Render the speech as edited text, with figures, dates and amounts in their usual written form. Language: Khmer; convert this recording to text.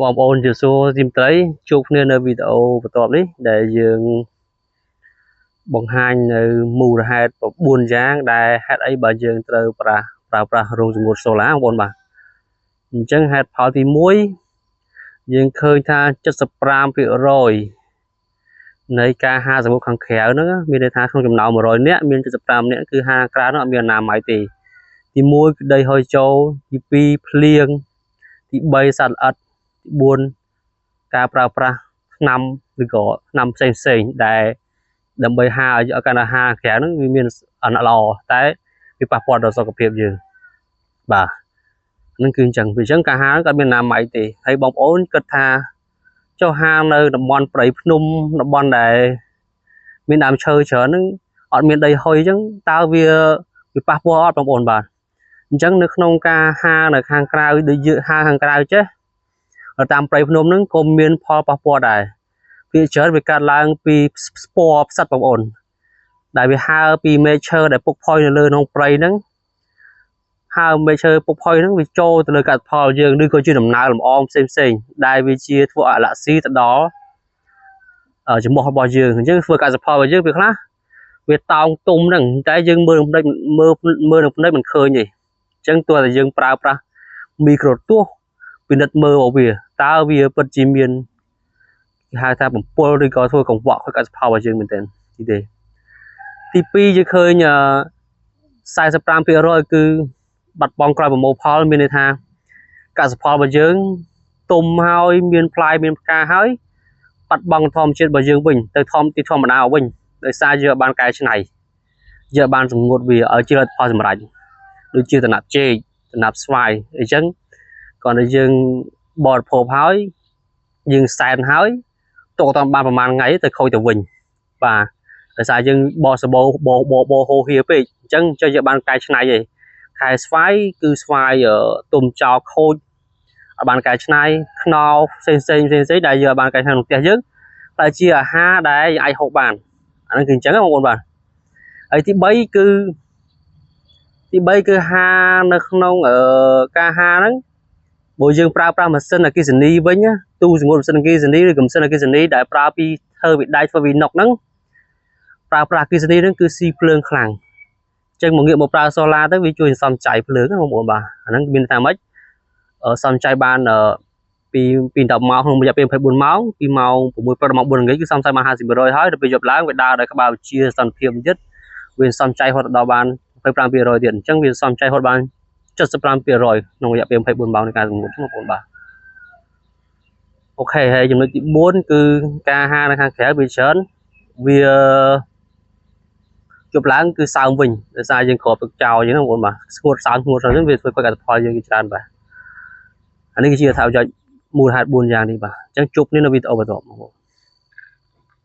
បងប្អូនជាសួរទីមត្រីជួបគ្នានៅវីដេអូបន្ទាប់នេះដែលយើងបង្ហាញនៅមូលហេតុ9យ៉ាងដែលហេតុអីបើយើងត្រូវប្រើប្រាស់រោងចង្អុលសូឡាបងប្អូនបាទអញ្ចឹងហេតុផលទី1យើងឃើញថា75%នៃការហាលសមុទ្រខាងក្រៅហ្នឹងមានន័យថាក្នុងចំណោម100នាក់មាន75នាក់គឺហាលក្រៅហ្នឹងអត់មានអនាម័យទេទី1គឺដីហុយចូលទី2ភ្លៀងទី3សត្វល្អិតទី4ការប្រើប្រាស់ថ្នាំឬក៏ថ្នាំផ្សេងផ្សេងដែលដើម្បីហាលឲ្យកាន់តែហាលក្រៅហ្នឹងវាមានអនុល្អតែវាប៉ះពាល់ដល់សុខភាពយើងបាទហ្នឹងគឺអញ្ចឹងពីអញ្ចឹងការហាលក៏មានអនាម័យទេហើយបងប្អូនគិតថាចុះហាលនៅតំបន់ព្រៃភ្នំតំបន់ដែលមានដើមឈើច្រើនហ្នឹងអត់មានដីហុយអញ្ចឹងតើវាប៉ះពាល់អត់បងប្អូនបាទអញ្ចឹងនៅក្នុងការហាលនៅខាងក្រៅដូចយើងហាលខាងក្រៅចេះតាមព្រៃភ្នំហ្នឹងក៏មានផលប៉ះពាល់ដែរវាច្រើនវាកើតឡើងពីស្ពរផ្សិតបងប្អូនដែលវាហើរពីមេឈើដែលពុកផុយនៅលើក្នុងព្រៃហ្នឹងហើរមេឈើពុកផុយហ្នឹងវាចូលទៅលើកសិផលយើងឬក៏ជាដំណើរលំអងផ្សេងផ្សេងដែលវាជាធ្វើឲ្យអាឡាស៊ីទៅដល់ច្រមុះរបស់យើងអញ្ចឹងធ្វើកសិផលរបស់យើងវាខ្លះវាតោងទុំហ្នឹងតែយើងមើលនឹងភ្នែកមើលមើលនឹងភ្នែកមិនឃើញទេអញ្ចឹងទោះតែយើងប្រើប្រាស់មីក្រូទស្សន៍ពិនិត្យមើលរបស់វាតើវាពិតជាមានគេហៅថាបំពុលឬក៏ធ្វើកង្វក់ខូចកសិផលរបស់យើងមែនទែនទីទេទី2យើងឃើញ45%គឺបាត់បង់ក្រោយប្រមូលផលមានន័យថាកសិផលរបស់យើងទុំហើយមានផ្លែមានផ្កាហើយបាត់បង់ធម្មជាតិរបស់យើងវិញទៅធម្មទីធម្មតាវិញដោយសារយើងបានកែច្នៃយើងបានសម្ងួតវាឲ្យជាលទ្ធផលសម្រេចដូចជាតំណាប់ចេកតំណាប់ស្វាយអញ្ចឹងគ្រាន់តែយើងបរិភោគហើយយើងសែនហើយទុកតាមបានប្រហែលថ្ងៃទៅខូចទៅវិញបាទដោយសារយើងបសបោបបបហូហៀពេកអញ្ចឹងចេះយើងបានកែច្នៃឯងខែស្វាយគឺស្វាយទុំចោលខូចឲ្យបានកែច្នៃខ្នុរផ្សេងផ្សេងផ្សេងផ្សេងដែលយើងបានកែច្នៃក្នុងផ្ទះយើងតែជាអាហារដែលយើងអាចហូបបានអាហ្នឹងគឺអញ្ចឹងបងប្អូនបាទហើយទី3គឺទី3គឺហានៅក្នុងការហាហ្នឹងបើយើងប្រើប្រាស់ម៉ាស៊ីនអគ្គិសនីវិញទូសម្ងួតម៉ាស៊ីនអគ្គិសនីឬក៏ម៉ាស៊ីនអគ្គិសនីដែលប្រើពីធ្វើពីដែកធ្វើពីណុកហ្នឹងប្រើប្រាស់អគ្គិសនីហ្នឹងគឺស៊ីភ្លើងខ្លាំងអញ្ចឹងមកងាកមកប្រើសូឡាទៅវាជួយសំចៃភ្លើងបងប្អូនបាទអាហ្នឹងមានថាម៉េចសំចៃបានពីពី10ម៉ោងក្នុងរយៈពេល24ម៉ោងពីម៉ោង6ព្រឹកដល់ម៉ោង4ល្ងាចគឺសំចៃបាន50%ហើយដល់ពេលយប់ឡើងវាដើរដោយក្បាលវិទ្យាសន្តិភាពទៀតវាសំចៃហត់ដល់បាន25%ទៀតអញ្ចឹងវាសំចៃហត់បាន75%ក្នុងរយៈពេល24ម៉ោងនៃការសម្ងួតបងប្អូនបាទអូខេហើយចំណុចទី4គឺការហានៅខាងក្រៅវាច្រើនវាជប់ឡើងគឺសើមវិញដោយសារយើងគ្របទឹកចោលអញ្ចឹងបងប្អូនបាទស្ងួតសើមស្ងួតទៅវាធ្វើឲ្យកសិផលយើងច្រើនបាទអានេះគឺជាអត្ថប្រយោជន៍មូលហេតុ4យ៉ាងនេះបាទអញ្ចឹងជួបគ្នានៅវីដេអូបន្ទាប់បងប្អូន